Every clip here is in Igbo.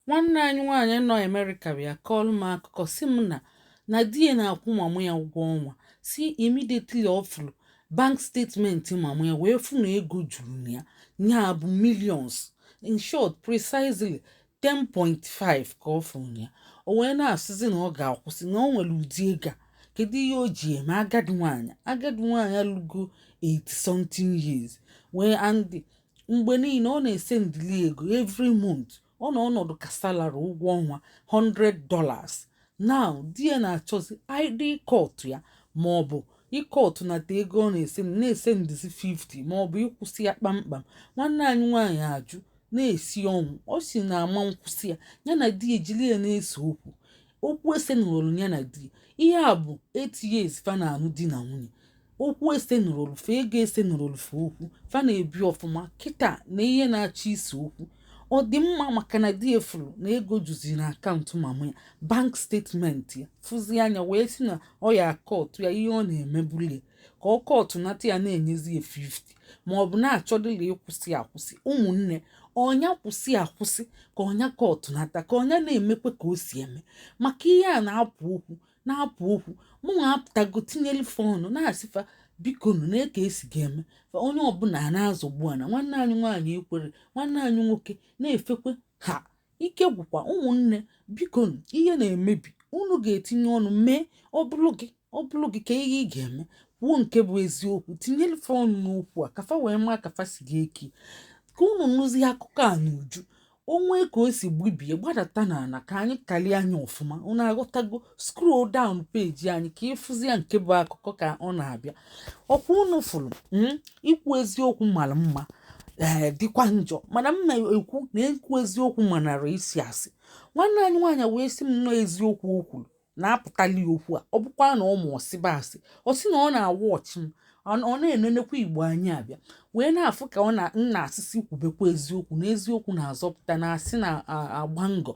Nwanne anyị nwaanyị nọ Amerịka bịa kọọrọ m akụkọ, sị m na di ya na-akwụ mama ya ụgwọ ọnwa. Si immediately ọ fụrụ bank statement mama ya, wee fụ na ego juru na ya, ya bụ millions, in short, precisely 10.5 ka ọ fụrụ na ya. O wee na-asịzi na ọ ga-akwụsị, na o nwere ụdị ego a, kedu ihe o ji eme? Agadi nwaanyị alụgo 80 something years wee, and mgbe niile ọ na-esendili ego every month, ọ nọ ọnọdụ ka salary, ụgwọ ọnwa $100. Now di ya na-achọzi id cut ya, ma ọ bụ ịcut nata ego ọ na-ese na-esendizi 50, ma ọ bụ ịkwụsị ya kpamkpam. Nwanne anyị nwaanyị ajụ, na-esi ọnwụ. Ọ si na ama nkwụsị ya. Ya na di ya ejiri ya na-ese okwu. Okwu ese nụrụ ya na di ya, ihe a bụ 8 years fa na-anụ di na nwunye. Okwu ese nụrụ fa, ego ese nụrụ fa okwu, fa na-ebi ọfụma. Kịta na ihe na-achọ ise okwu, ọ dị mma maka na di efuru na ego juzi na akaụntụ mama ya, bank statement ya, fụzi anya wee sị na ọ ya acut ya ihe ọ na-emebuli ya, ka ọ cut nata ya, na-enyezi ya 50, ma ọ bụ na-achọdịla ịkwụsị akwụsị. Ụmụnne, ọnya kwụsị akwụsị, ka ọnya cut nata, ka ọnya na-emekwe ka o si eme, maka ihe a na-apụ okwu, na-apụ okwu. Mụnwa apụtago tinyelu phone na-asịfa, biko nụ, na ka esi ga-eme onye ọbụla a na-azọgbu ana. Nwanne anyị nwaanyị ekwere, nwanne anyị nwoke na-efekwe ha ike gwụkwa. Ụmụnne, biko nụ, ihe na-emebi, unu ga-etinye ọnụ mee. Ọ bụrụ gị, ka ihe ị ga-eme? Kwuo nke bụ eziokwu, tinyelu phone n'okwu a ka fa wee maa ka fa si ga-eki, ka unu nụzie akụkọ a n'uju. Onwe ka o si gbibie gbadata n'ala, ka anyị kalie anya ọfụma. Unu aghọtago? Scroll down page anyị ka ịfụzi ya, nke bụ akụkọ ka ọ na-abịa. Ọkwa unu fụrụ? Ikwu eziokwu mara mma, ee, dịkwa njọ, mana m na-ekwu na ekwu eziokwu manara isi asị. Nwanne anyị nwaanyị wee sị m nnọọ eziokwu o kwuru na-apụtali okwu a. Ọ bụkwa na ụmụ ọsịba asị, ọ sị na ọ na-awa ọchị m, ọ na-enenekwa Igbo anyị abịa wee na-afụ ka ọ na nna asịsị kwubekwa eziokwu, na eziokwu na-azọpụta, na asị na-agba ngọ.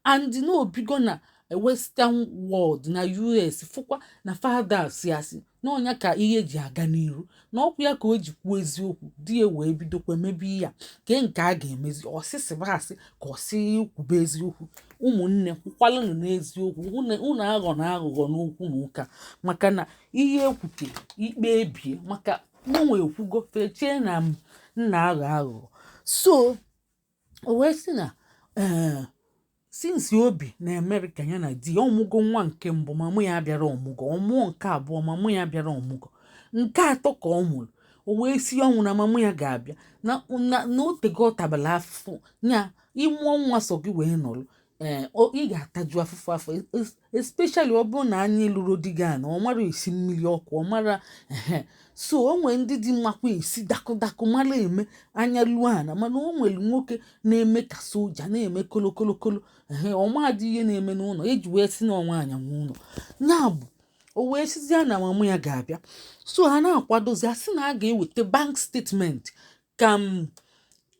And na obigo na Western world, na US, fụkwa na fada asị asị na ọnya ka ihe ji aga n'iru, na ọkwa ya ka o ji kwuo eziokwu, di ya wee bidokwa mebe ihe a. Ke nke a ga-emezi, ọsịsịba asị ka ọ sị kwube eziokwu. Ụmụnne, kwukwalụnụ n'eziokwu. Unu aghọ na aghụghọ n'okwu na ụka, maka na ihe ekwute ikpe ebie, maka mụnwa ekwugo fechie na m nna aghọ aghụghọ. So o wee sị na ee, since obi na Amerịka, ya na di ya ọmụgo nwa nke mbụ, ma mụ ya bịara ọmụgwọ. Ọmụọ nke abụọ, ma mụ ya bịara ọmụgwọ. Nke atọ ka ọ mụrụ, o wee si ọnwụ na mama ya ga-abịa, na otego ọ tabala afụfụ nya. Ịmụọ nwa sọ gị wee nọrọ, ee, ị ga-ataju afụfụ afọ, especially ọ bụrụ na anyị lụrụ di gị a na ọ mara esi mmiri ọkụ, ọ mara ehe. So o nwere ndị dị mmakwa esi dakụ dakụ, mara eme anya luo ana, mana o nwere nwoke na-eme ka soja, na-eme kolokolokolo, ehe, ọmadị ihe na-eme n'ụlọ eji wee si na ọnwa anya nwe ụlọ ya bụ. O wee sizie na mama ya ga-abịa, so ha na-akwadozi. A sị na a ga-eweta bank statement ka m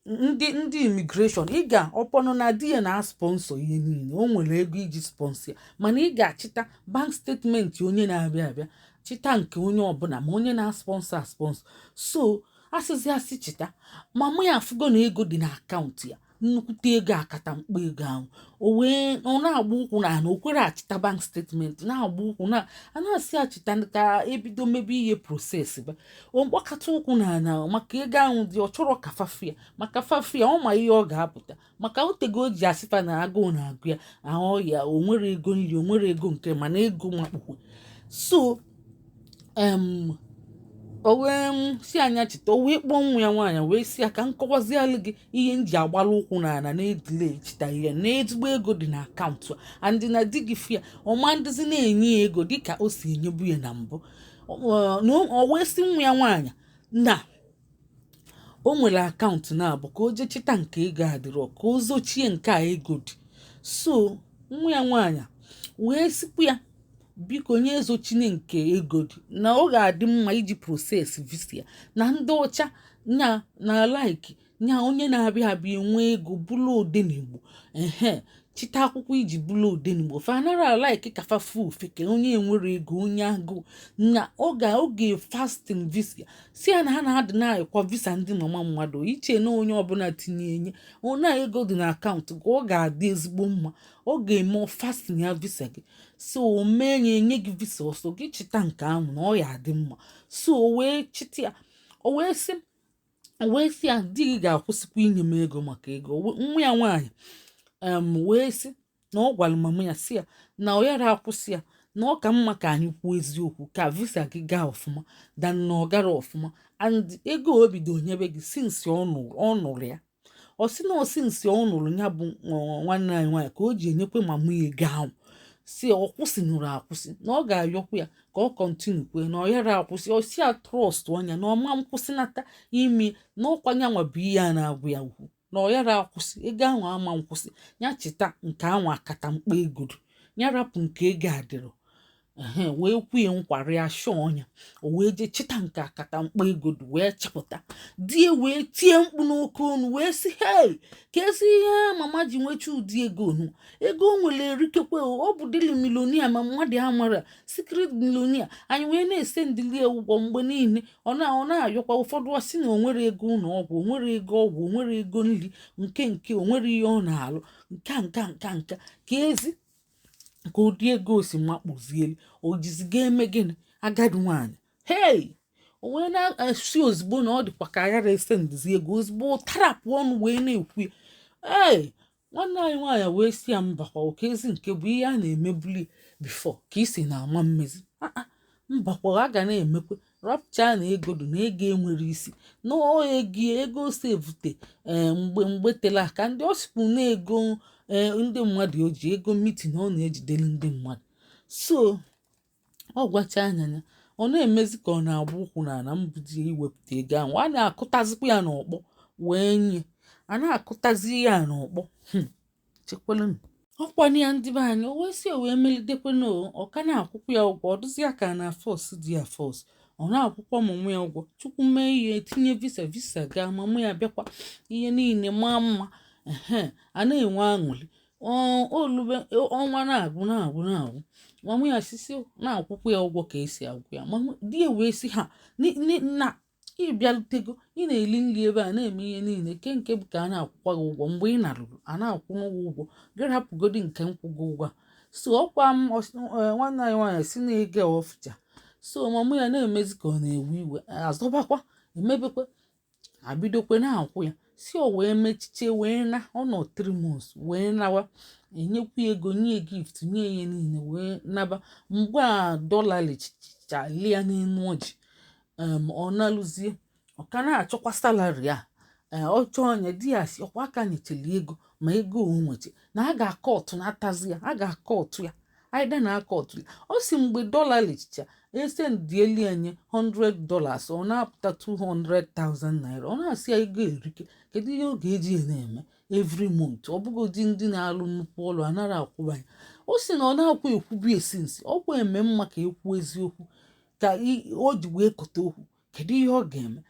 ndị immigration. Ị ga ọpọnọ na di ya na sponsor ihe niile, o nwere ego iji sponsor ya, mana ị ga-achịta bank statement onye na-abịa abịa, chịta nke onye ọbụla, ma onye na-sponsor asponsor. So asịzi asị chịta, mama ya afụgo na ego dị na akaụntụ ya, nnukwute ego, akata mkpa ego ahụ. O wee ọ na-agba ụkwụ na ana, o kwere achịta bank statement, na-agba ụkwụ na a na-asị achịta ka ebido mebe ihe process ba. O mgbakọta ụkwụ na ana maka ego ahụ dị. Ọ chọrọ ka fafia, maka fafia, ọ ma ihe ọ ga-apụta, maka otego o ji asịfa na agụụ na-agụ ya ahụ ya, o nwere ego nri, o nwere ego nke, mana ego makpukwe. So o wee si anya chita. O wee kpọọ nwa ya nwaanyị wee si ya ka m kọwazialụ gị ihe m ji agbara ụkwụ n'ala na-edile chita ihe na ezigbo ego dị na akaụntụ a, and na di gị fia, ọma ndịzi na-enye ya ego dịka o si enyebu ya na mbụ. O wee si nwa ya nwaanyị na o nwere akaụntụ na-abụ, ka o jee chita nke ego adịrọ, ka o zochie nke a ego dị. So nwa ya nwaanyị wee sikwu ya, biko, nye ezochine nke ego dị, na ọ ga-adị mma iji process visa ya na ndị ọcha nya na like nya onye na-abịa abịa enwe ego bụrụ odenigbo ehe. Chịta akwụkwọ iji bụrụ odenigbo. Fa anara a-like ka fa fu ofeke, onye enwere ego, onye agụụ na oge oge fasting visa. Si ya na ha na-adị na-ekwa visa ndị mama mmadụ iche na onye ọbụla tinye enye ona ego dị na akaụntụ ka ọ ga-adị ezigbo mma. Ọ ga-eme fasting ya visa gị, so o mee ya, enye gị visa ọsọ. Gị chịta nke ahụ na ọ ya adị mma. So o wee chịta ya, o wee sị ya, di gị ga-akwụsịkwa inye m ego maka ego. Nwa ya nwaanyị wee sị na ọ gwara mama ya, sị ya na ọ yara akwụsị ya, na ọ ka mma ka anyị kwuo eziokwu ka visa gị gaa ọfụma than na ọ gara ọfụma. And ego o bido nyebe gị since ọ nụrụ ya, ọ sị na ọ since ọ nụrụ ya bụ nwanne anyị nwaanyị ka o ji enyekwe mama ya ego ahụ. Si ọ kwụsịnụrụ akwụsị, na ọ ga-ayọkwa ya ka ọ continue kwe na ọ yara akwụsị. Ọ si ya trust ọnya na ọma nkwụsịnata ime na ọkwa nyanwa bụ ihe a na-agwụ ya ukwu, na ọ yara akwụsị ego ahụ ama nkwụsị. Ya cheta nke ahụ akata mkpa ego ya, rapụ nke ego adịrọ. Ehe, wee kwuye nkwarị ashọ ọnya. O wee jee chịta nke akata mkpa ego dị, wee chịpụta die, wee tie mkpu n'oke onu, wee sị, "Hei, ka ezi ihe mama ji nwecha ụdị ego onu? Ego o nwere erikekwe o. Ọ bụ dịlị millionaire, ma mmadụ amara secret millionaire." Anyị wee na-ese ndịli ụgwọ mgbe niile. Ọ na-ayọkwa ụfọdụ. Ọ sị na o nwere ego ụlọ ọgwụ, o nwere ego ọgwụ, o nwere ego nri, nke o nwere ihe ọ na-alụ, nka nka nka nka ka ezi ka ụdị ego o si makpụzielu o jiziga eme gịnị? Agadi nwaanyị, hei, o wee na-esi ozugbo na ọ dịkwa ka aghara ese ndizi ego ozugbo tarapụ ọnụ wee na-ekwu ya. Ee, nwanne anyị nwaanyị wee si ya mbakwa, oke ezi nke bụ ihe a na-emebuli before ka isi na-ama mmezi. Ah, ah, mbakwa, a ga na-emekwe rapcha na ego dị na ego enwere isi na ego ego sevute. Ee, mgbe tela aka ndị ọ sikwu na ego, ee, ndị mmadụ o ji ego meeting ọ na-ejidere ndị mmadụ. So ọ gwacha anya ya, ọ na-emezi ka ọ na-agba ụkwụ n'ala mbụdi iwepụta ego ahụ. A na-akụtazikwa ya n'ọkpọ wee nye, a na-akụtazi ya n'ọkpọ. Chekwalụnụ ọkwana ya, ndị be anyị. O wee sị o wee melidekwana o, ọ ka na-akwụkwọ ya ụgwọ. Ọ dụzi ya ka na force dị ya force, ọ na-akwụkwọ ọmụmụ ya ụgwọ. Chukwu mee ihe, etinye visa, visa gaa, mama ya bịakwa, ihe niile maa mma. Ehe, a na-enwe aṅụrị. Olube ọnwa na-agwụ na-agwụ na-agwụ, mama ya sisi na-akwụkwọ ya ụgwọ ka esi agwụ ya. Mama di ya wee sị ha na ịbịalutego, ị na-eli nri ebe a, na-eme ihe niile ke nke bụ ka a na-akwụkwa gị ụgwọ mgbe ị narụrụ a na-akwụ gị ụgwọ gị, rapụgodi nke nkwụ gị ụgwọ a. So ọkwa nwanne anyị nwaanyị si na ego ọfụcha. So mama ya na-emezi ka ọ na-ewe iwe, azọbakwa, emebekwe, abidokwe na-akwụ ya. Si o wee mechiche wee na ọ nọ 3 months wee nawa, enyekwa ya ego, nye gift, nye ihe niile wee naba. Mgbe a dọla lichicha lia n'elu ọjị, ọ nalụzie, ọ ka na-achọkwa salary a. Ọ chọọ onye di ya si ọkwa aka nyechara ego, ma ego o nweche na a ga-akọ ọtụ na-atazi ya, a ga-akọ ọtụ ya aida na aka ọtụ ya. Ọ si mgbe dọla lichicha esendieli enye $100, ọ na-apụta 200,000 naira. Ọ na-asị ya ego erike, kedu ihe ọ ga-eji ya na-eme every month? Ọ bụgodi ndị na-alụ nnukwu ọrụ anaghị akwụba ya. Ọ sị na ọ na-akwa ekwubi esinsi ọkwa eme mma ka ekwu eziokwu ka o ji wee kote okwu. Kedu ihe ọ ga-eme?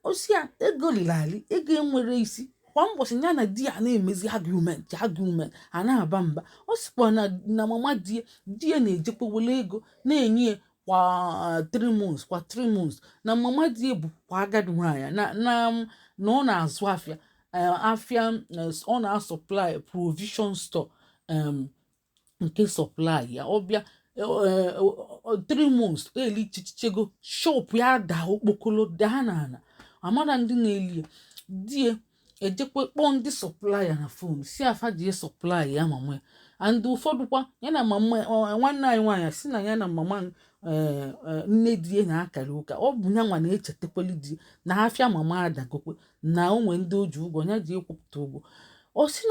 Osi ya ego liri ali, ego enwere isi. Kwa mbọchị ya na di ya na-emezi argument, argument, a na-aba mba. Ọ sịkwa na mama di ya na-ejekwa were ego na-enye ya kwa 3 months, kwa 3 months, na mama di ya bụkwa agadi nwaanyị na ọ na-azụ afịa, afịa ọ na-asupply provision store, nke supply ya. Ọbịa 3 months elichichego shop ya daa okpokolo daa n'ala, amara ndị na-eli ya. Die ejekwe kpọọ ndị supplier na phone, si afa jie supply ya mama ya. And ụfọdụ kwa ya na mama nwanne anyị nwaanyị si na ya na mama nne di ya na-akara ụka. Ọ bụ ya nwa na-echetakwali di na afịa mama adagokwe, na onwe ndị o ji ụgwọ ya ji ekwupụta ụgwọ. Ọ sị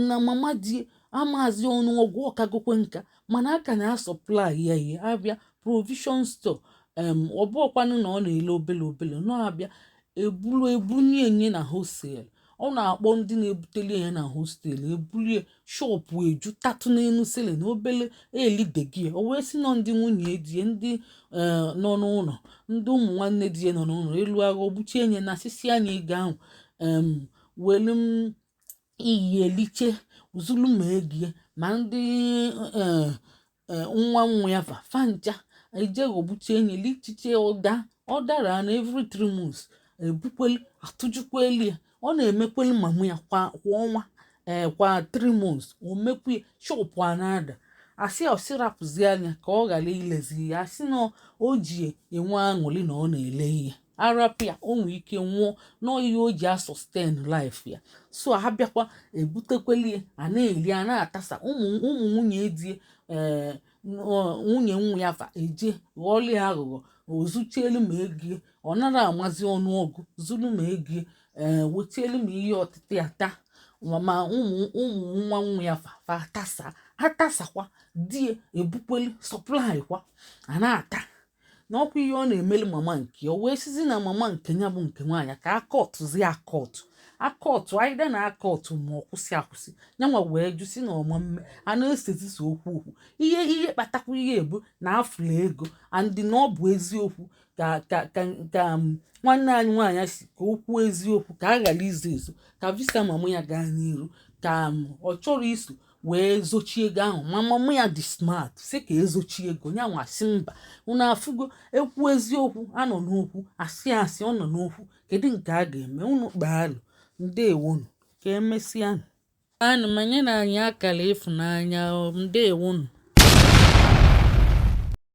na mama di amazi ọnụọgụ ọkagokwe nka, mana aka na-asupply ya ihe abịa provision store. Ọ bụọkwanụ na ọ na-ele obele obele na-abịa ebulu ebunye enye na wholesale. Ọ na-akpọ ndị na-ebuteli ya na wholesale, ebulie shop eju tatụ n'elu ceiling na obele elidegi. O wee sị nọ ndị nwunye die, ndị nọ n'ụlọ, ndị ụmụ nwanne di ya nọ n'ụlọ elu agha ogbuchie nye na asịsị anya ego ahụ, welu m iyi eliche. Zulu ma ego ya, ma ndị nwa nwa ya, fa fa ncha eje ghọgbuchie enyi lichiche. Ụda ọ dara na every 3 months, ebukwelu atụjukwelu ya. Ọ na-emekwelu mama ya kwa kwa ọnwa, ee, kwa 3 months o mekwu ya. Shop a na-ada, asị ọsị rapụzi anya ka ọ ghara ilezi ya. Asị na o ji enwe aṅụrị na ọ na-ele ihe, arapụ ya, o nwee ike nwụọ nọọ. Ihe o ji a-sustain life ya, so ha bịakwa ebutekweli ya, a na-eri, a na-atasa. Ụmụ ụmụ nwunye di, ee, nwunye nwa ya, fa eje ghọọlụ ya aghụghọ, ozuchielu ma ego. Ọ nara amazi ọnụọgụ, zuru ma ego, ee, wetielu ma ihe ọtịtị ya taa. Ma ụmụ ụmụ nwa nwa ya, fa fa atasa, atasakwa di ya, ebukwelu supply kwa, a na-ata n'ọkwa. Ihe ọ na-emelu mama nke o wee sizi na mama nke ya bụ nke nwaanyị ka akọtụzi akọtụ akọtụ aịda na akọtụ, ma ọ kwụsị akwụsị. Nyanwa wee jụ si na ọma mme a na-esezisi okwu okwu. Ihe kpatakwa ihe ebu na afụla ego andị na ọ bụ eziokwu ka nwanne anyị nwaanyị si ka o kwuo eziokwu, ka a ghara izo ezo, ka visa mama ya gaa n'iru, ka ọ chọrọ iso wee zochie ego ahụ. Ma mama ya dị smart, si ka ezochie ego ya. Nwa sị mba. Unu afụgo, ekwu eziokwu anọ n'okwu, asị asị ọ nọ n'okwu. Kedu nke a ga-eme? Unu kpaalụ. Ndewonu, ka emesịanụ. Anụ ma nye na anyị akara ịfụnanya. Ndewonu.